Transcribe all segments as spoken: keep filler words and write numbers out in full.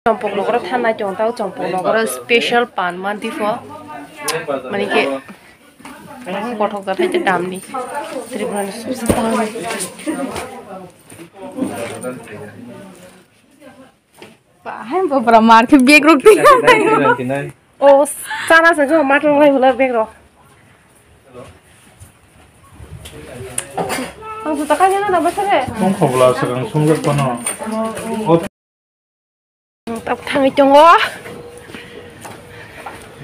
Chompok nogoro thanai tong tao, chompok nogoro special pan ma dipho. Mani ke kothok jathai te damni. Tripura ni subse dam. Bahai bo pura mar khe bag rok twi. O chana se ko matung lai hula bag rok. Ang juta kanya na ba sare. Tong khobla se kang sung jak kono. Tab thangwi tongo.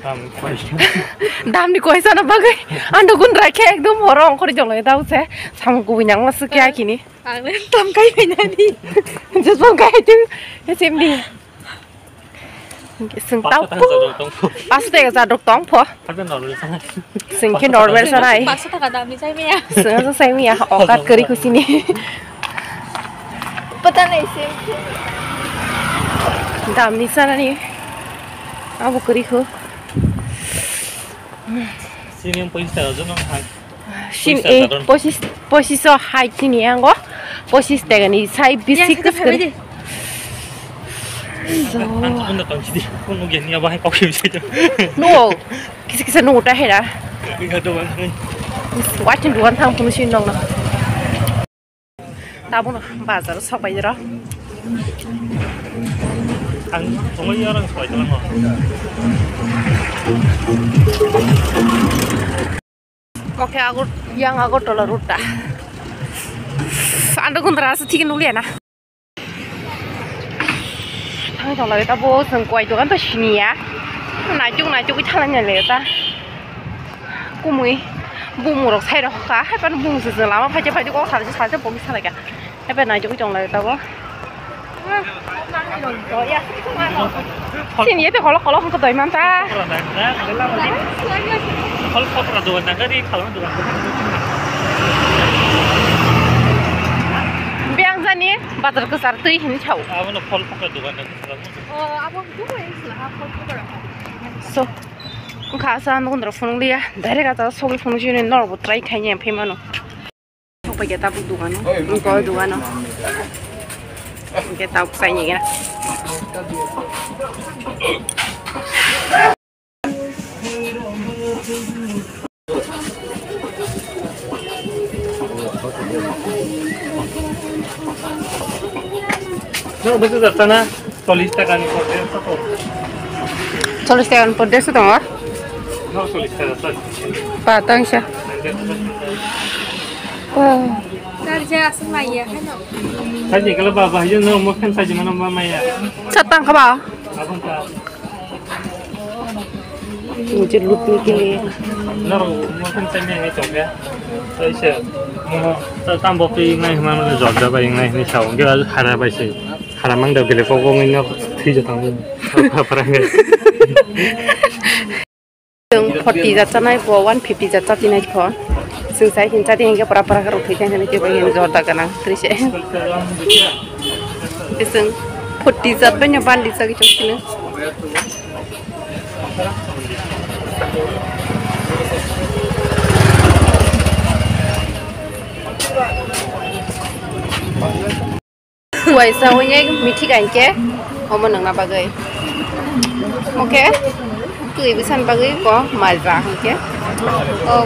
Dam koi. Damni koi sana bagwi. Ando gun rakhe ekdom horo ongkhori joloi dau se. Samung kubui nang masuk ya kini. Ang le tam kai nani. Just bang kai tu. Same di. Sing tau. Pas tak jadok tong. Pas tak jadok tong pho. Tapi normal sana. Sing ke normal sana ai. Pas tak ada mi sai mi ya. Sing sa sai mi ya. Okat kari khusi ni. Pata nahi same. Damni sana ni. Abo kari khu. Sini yang pois tak ada nang hai. Sin e pochis pochis o hai chini ango pochis tegani sai bisi kis kari. Ang kunda tong sidi kun ugen ya bahai kok sidi. No kisa kisa no ta hera. Watching duan thang punu sin nong na. Tabuk no bazar o sok pai jero. Ang tongwi orang sok pai jero. Oke, Agar-, yang Agartala road ta. Ando gundra asa thik nulia na. Thang tong lai ta bo seng koi dogan to siniya. Naichuk naichuk thala nya le ta. Kumui bumung rok sai rok kha, hai pan bumung se lama phai phai ko sar sar pok salai ka. Ebe nai jogwi tong lai tabok. Sini ebe kolok kolok hwnkhe doi manta. Phol pokra dogan nang gari khalma dogan. Biyang jani bazar kwchar twi hinwi sao. Abono phol pokra dogan nang. So, wngkha asa nukun rok phunuk liya. Direct ata sogwi phunuk sini norok bo try khaini phai mano. Sokpai khe tabuk dogano. Wngkha o dogano. Hingkhe tabuk chaini gana. Nang bwswk jatsana? Chollish taka ni por dersa to. Chollish taka ni por dersa tongo? No, chollish taka to. Pa tangsa. Dersa. Wah. Karja aswk maya hano. Saji kala baba, hayo no mo khan saji mano ma maya. Satang kaba? Abang ka. Mujhe lutne ke liye. Norok mokhan chaimani chongya. Taise mo tambo pi ngai hwnma jorda bai ngai hwnwi sao. Hwnkhe hara bai se. Hara mangda bele kok wngwi no thwi jotang. Pharang. Chwng forty jat chanai pho, one fifty jat chatinai pho. Chwng sai hin chati hinkhe pora pora khe rwthwi khe hinwi teibo hin jorda gwnang twise. Chwng forty jat bai no bandi chagwi chwng sino. Waisa unyai mithi kain ke omo nangna bagwi. Oke. Twi bisan bagwi ko maja hingke. O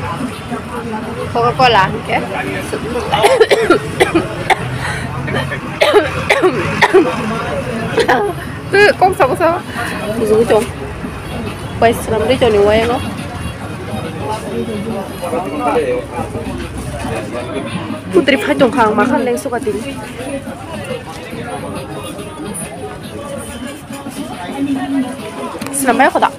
Coca Cola hingke. Kok sabo sabo. Buju chong. Bai sram de choni wai no. Putri phai tong kha, ang makhan leng suka tini. Swnam bai khoda.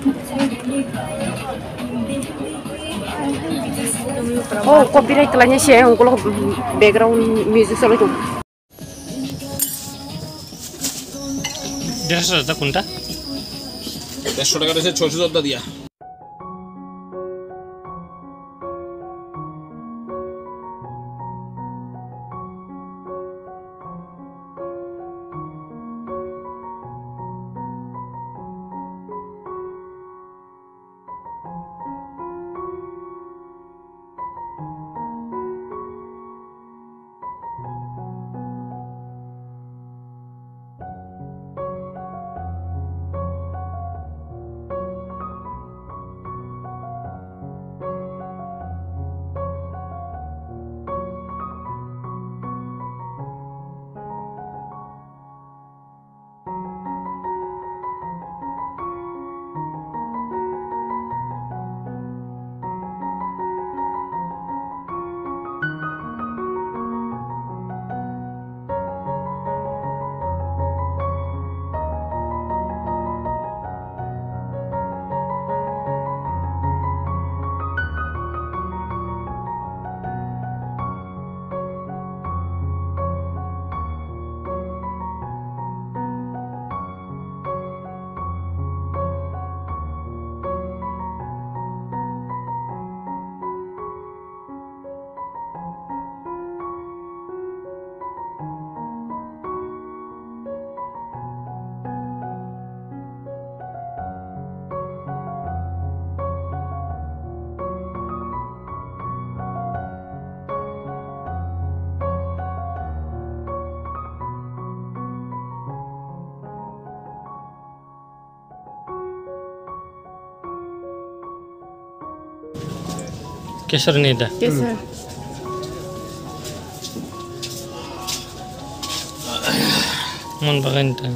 Oh, copyright khlai se, ungkolo background music chalai tong. দেড়শো টাকা কোনটা? দেড়শো টাকা রয়েছে, ছয়শো জর্দা দিয়া। Kesar ni da. Kesar. Mon bagani ta.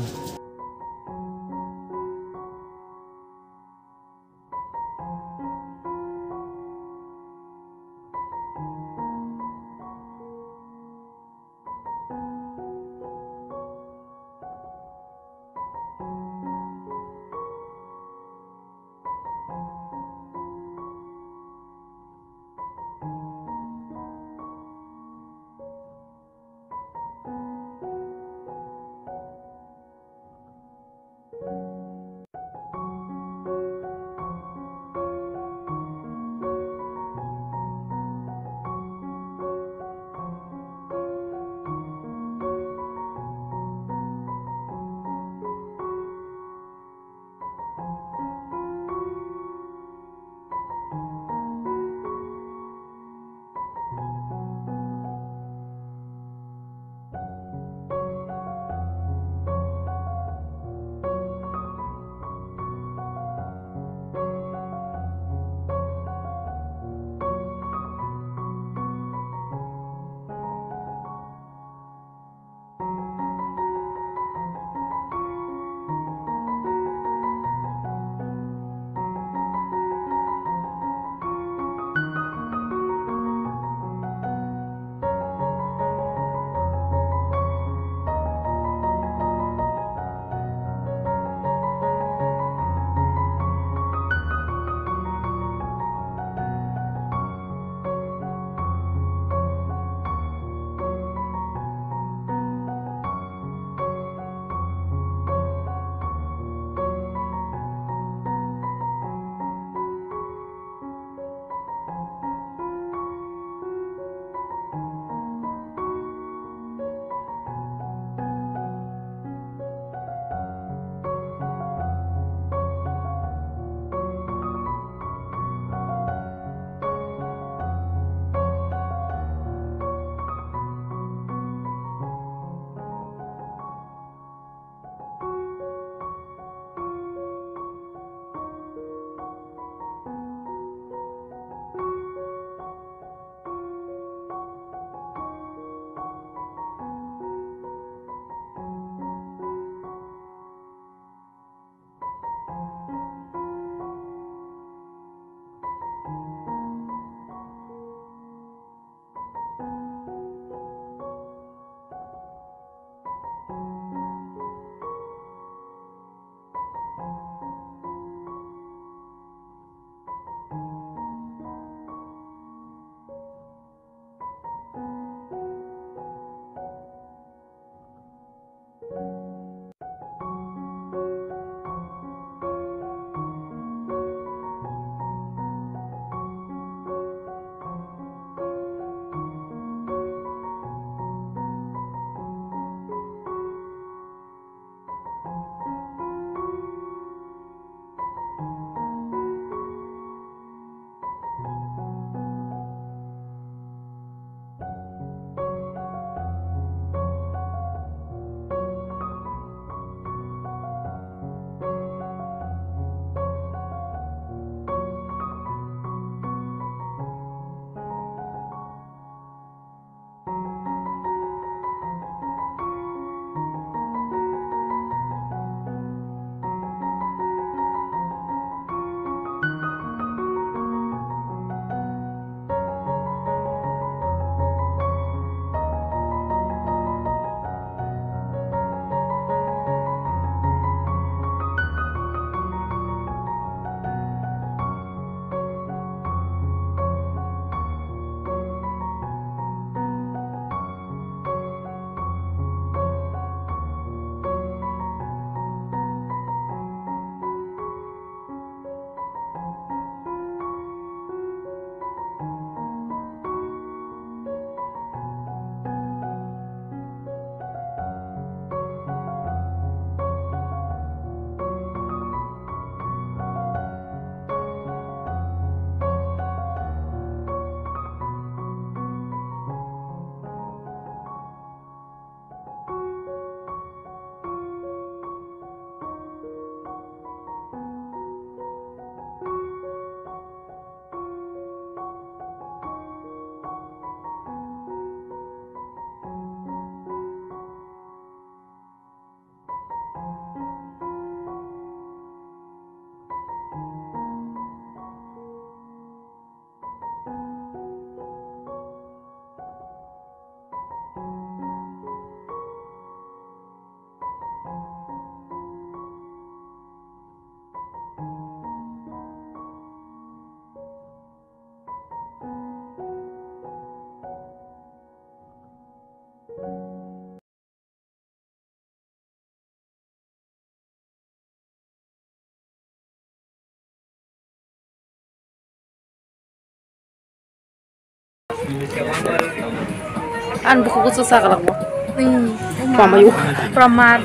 Ang buku kuchu sa kalak mo. Hmm. Pamayu. Pramar.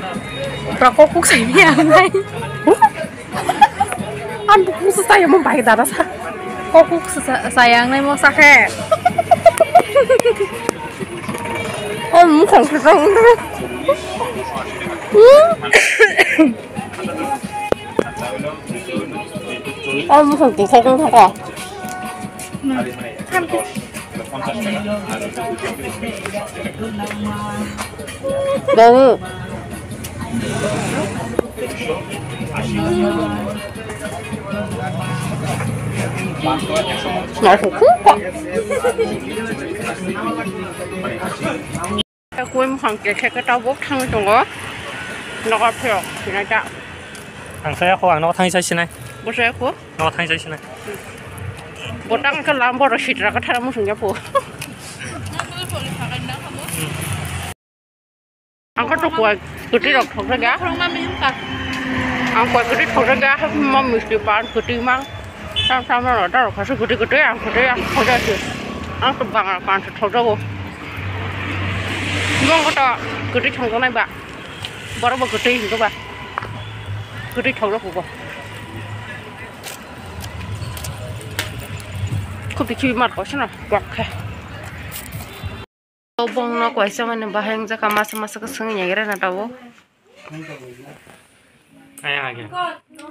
Prakok kuk sai ni ang nai. Ang buku kuchu sa ya mo bai dada sa. Kok kuk sa, sa yang nai mo sa khe. Oh, mukhang sa. Hmm. Oh, mukhang sa kok kuk sa. Babu. Nasi kupa. Koi mukhang khe khe tabuk thangwi tongo. Nogo phiyok sinai ta. Ang saya kho, ang nogo thangwi sai sinai. Bo saya kho. Nogo thangwi sai sinai. Bo tang khe lam boro sitra ka thara musung ya po. Ang kho to koi kwtwi rok thok jaga. Ang koi kwtwi thok jaga, ma misti pan kwtwi mang. Sam sam no da rok khasu kwtwi kwtwi ang kwtwi ang khoja se. Ang to bang pan se thok jago. Mong ko to kwtwi thok nai ba. Boro bo kwtwi hingo ba. Kwtwi thok jago bo. Khupi khupi mar ko sino kok khe. O bongno kaisa mani bahai wngjakha, masa masa khe swngwi naigra na tabuk. Ayang age.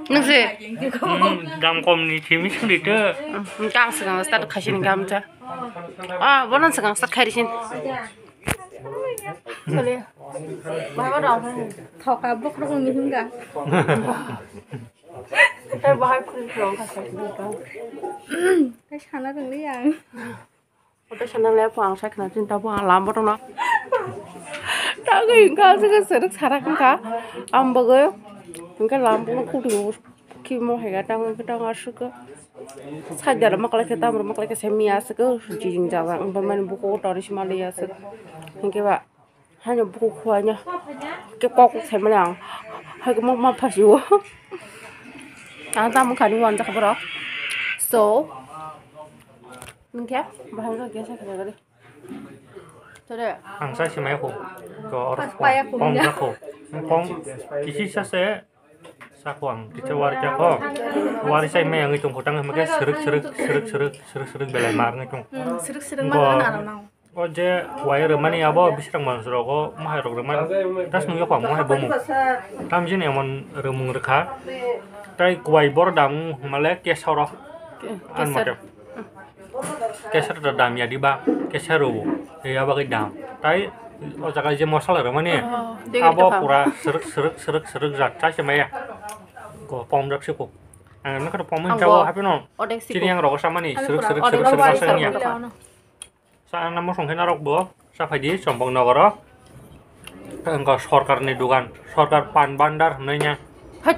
Nung se? Hmm, dam kom ni thimi suri to. Hmm, tang swkang start khaisini gamcha. Ah, bono swkang start khairisin. Thoka bokhorok ni himga. Tei bahai khuri khuri wngkha khaisini to. Tei sana rwngli ang. Oto sana le po ang sai khna tin tabo ang lam boto no. Tagwi wngkha aswk sirwk sarak wngkha. Ang bagwi hwnkhe lam bono kutung khimo hai ga tang tang aswk. Sai dara maklai khe tamro maklai khe se miya aswk jing jala wngkha mani buko tori sima le aswk. Hwnkhe ba. Haino bukhuk khuaino khe kok kok saimani ang. Haikhe mokma phasio. Ang tamo kani uanjakha borok. So, nungkhe bahai wngkha kesa khe nagari. Tore. Ang sa simai kho. Ko or paya kho pom ya. Jakho. Pom kisi sa se. Sako ang kisa wari jako. Wari sai mai ang itung kotang hema ke serek serek serek serek serek serek belai mar ngitung. Hmm, serek serek mar na nang. O je wai remani abo bisrang mansrogo mahai rok remani. Tas nung yokong mahai bomu. Tamjin emon remung rekha. Tai kuai bor dam male kesoro. An mote. Keser da dam ya diba, keser o, ya bagwi dam. Tai o jaga je mosala rwmani, oh, degre abo tokha. Pura srwk, srwk, srwk, srwk jak chai se maya. Ko pom jak se ko. Ang nokha pom ang chao bo hape no. Odek siko. Chini ang rogo samani, ang srwk, pura srwk, odek srwk, srwk, srwk, srwk, srwk, ya. Sa ang namo songkhe narok bo. Sa phaidi Chombok nogoro. Wngkha sorkarni dogan, sorkar pan bandar hwnwi ya. Hait,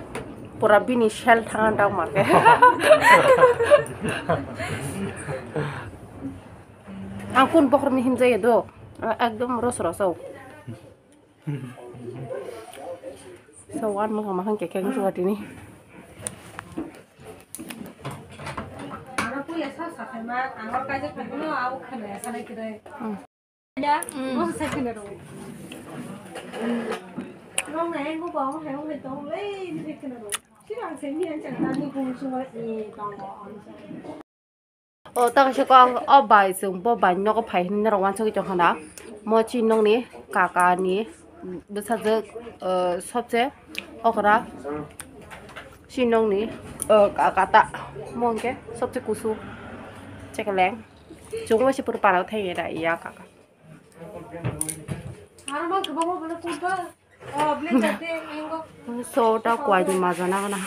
pura bini sel thang dok marke. Ang kun bokhorni himjaya do, ekdom ros ros o. So, wan mokha mahang kekeng suka tini. Aro puya sa sa khaima, ang kaijak khaima, abo khwlaya sanai kwrwi. Hmm. Ya, hmm. Bo sa khwna rw. Nong na engo ba, hong hong tong le, ni khwna rw. Sirang se mi an chang ta ni kung sung wa, e, tong wa, on sa. O, ta kaisa kok, o bai, chwng bo bai nogo phai hinwi norok uansugwi tongkha na. Mo chini nokni kaka ni bwsajwk, o, sobse okra. Chini nokni, o, kaka ta. Mo hwnkhe sobse kusu. Chekeleng. Chwng bo se pura para thai ya kaka. So, ta kwai ni maja na gana.